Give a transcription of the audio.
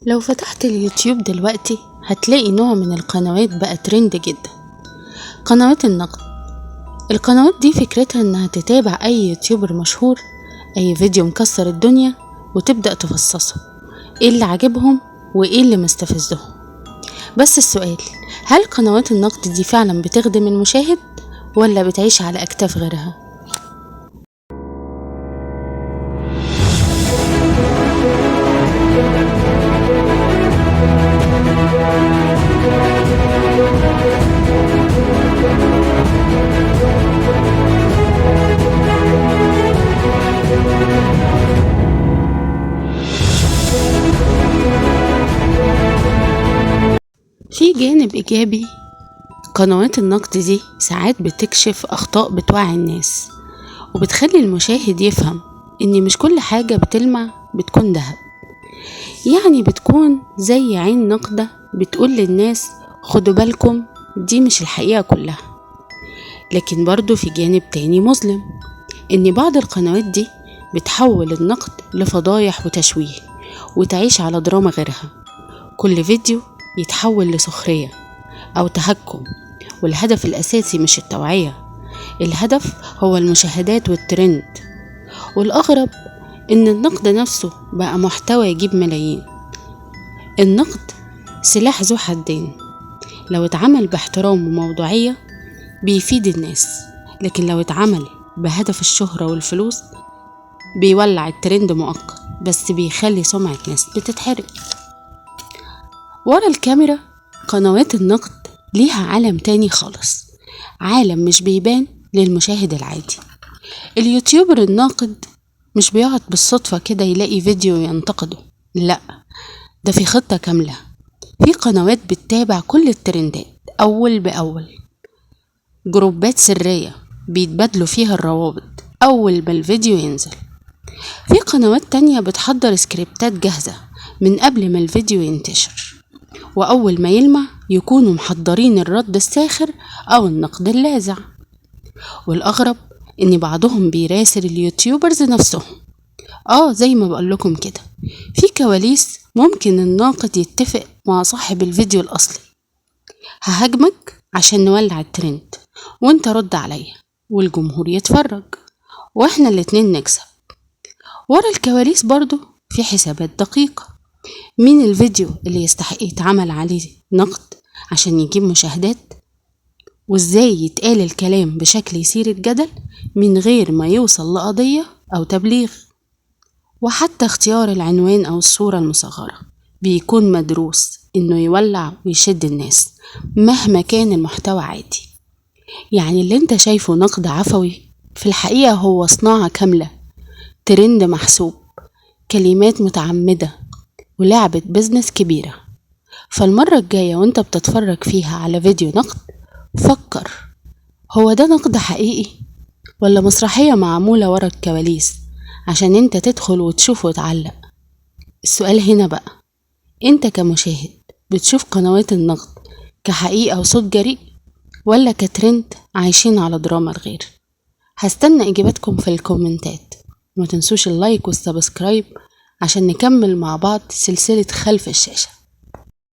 لو فتحت اليوتيوب دلوقتي هتلاقي نوع من القنوات بقى ترند جدا، قنوات النقد. القنوات دي فكرتها انها تتابع اي YouTuber مشهور، اي فيديو مكسر الدنيا، وتبدأ تفصصه ايه اللي عاجبهم وايه اللي مستفزهم. بس السؤال، هل قنوات النقد دي فعلا بتخدم المشاهد ولا بتعيش على اكتاف غيرها؟ في جانب إيجابي، قنوات النقد دي ساعات بتكشف أخطاء بتوعي الناس وبتخلي المشاهد يفهم إن مش كل حاجة بتلمع بتكون ذهب. يعني بتكون زي عين نقدة بتقول للناس خدوا بالكم، دي مش الحقيقة كلها. لكن برضو في جانب تاني مظلم، إن بعض القنوات دي بتحول النقد لفضايح وتشويه وتعيش على دراما غيرها. كل فيديو يتحول لسخرية أو تهكم، والهدف الأساسي مش التوعية، الهدف هو المشاهدات والترند. والأغرب إن النقد نفسه بقى محتوى يجيب ملايين. النقد سلاح ذو حدين، لو اتعمل باحترام وموضوعية بيفيد الناس، لكن لو اتعمل بهدف الشهرة والفلوس بيولع الترند مؤقت، بس بيخلي سمعة ناس بتتحرق. ورا الكاميرا قنوات النقد ليها عالم تاني خالص، عالم مش بيبان للمشاهد العادي. ال YouTuber الناقد مش بيقعد بالصدفة كده يلاقي فيديو ينتقده، لا، ده في خطة كاملة. في قنوات بتتابع كل الترندات أول بأول، جروبات سرية بيتبادلوا فيها الروابط أول ما الفيديو ينزل. في قنوات تانية بتحضر سكريبتات جاهزة من قبل ما الفيديو ينتشر، وأول ما يلمع يكونوا محضرين الرد الساخر أو النقد اللاذع. والأغرب إن بعضهم بيراسل ال YouTubers نفسهم. زي ما بقولكم كده، في كواليس ممكن الناقد يتفق مع صاحب الفيديو الأصلي، ههاجمك عشان نولع الترند وانت رد عليا والجمهور يتفرج واحنا الاتنين نكسب. ورا الكواليس برضو في حسابات دقيقة، مين الفيديو اللي يستحق يتعمل عليه نقد عشان يجيب مشاهدات، وازاي يتقال الكلام بشكل يثير الجدل من غير ما يوصل لقضية أو تبليغ. وحتى اختيار العنوان أو الصورة المصغرة بيكون مدروس إنه يولع ويشد الناس مهما كان المحتوى عادي. يعني اللي انت شايفه نقد عفوي في الحقيقة هو صناعة كاملة، ترند محسوب، كلمات متعمدة، ولعبة business كبيرة. فالمرة الجاية وانت بتتفرج فيها على فيديو نقد، فكر، هو ده نقد حقيقي ولا مسرحية معمولة ورا الكواليس عشان انت تدخل وتشوف وتعلق؟ السؤال هنا بقى، انت كمشاهد بتشوف قنوات النقد كحقيقة وصوت جريء ولا كترند عايشين على دراما الغير؟ هستنى اجاباتكم في الكومنتات، وما تنسوش ال like وال subscribe عشان نكمل مع بعض سلسلة خلف الشاشة.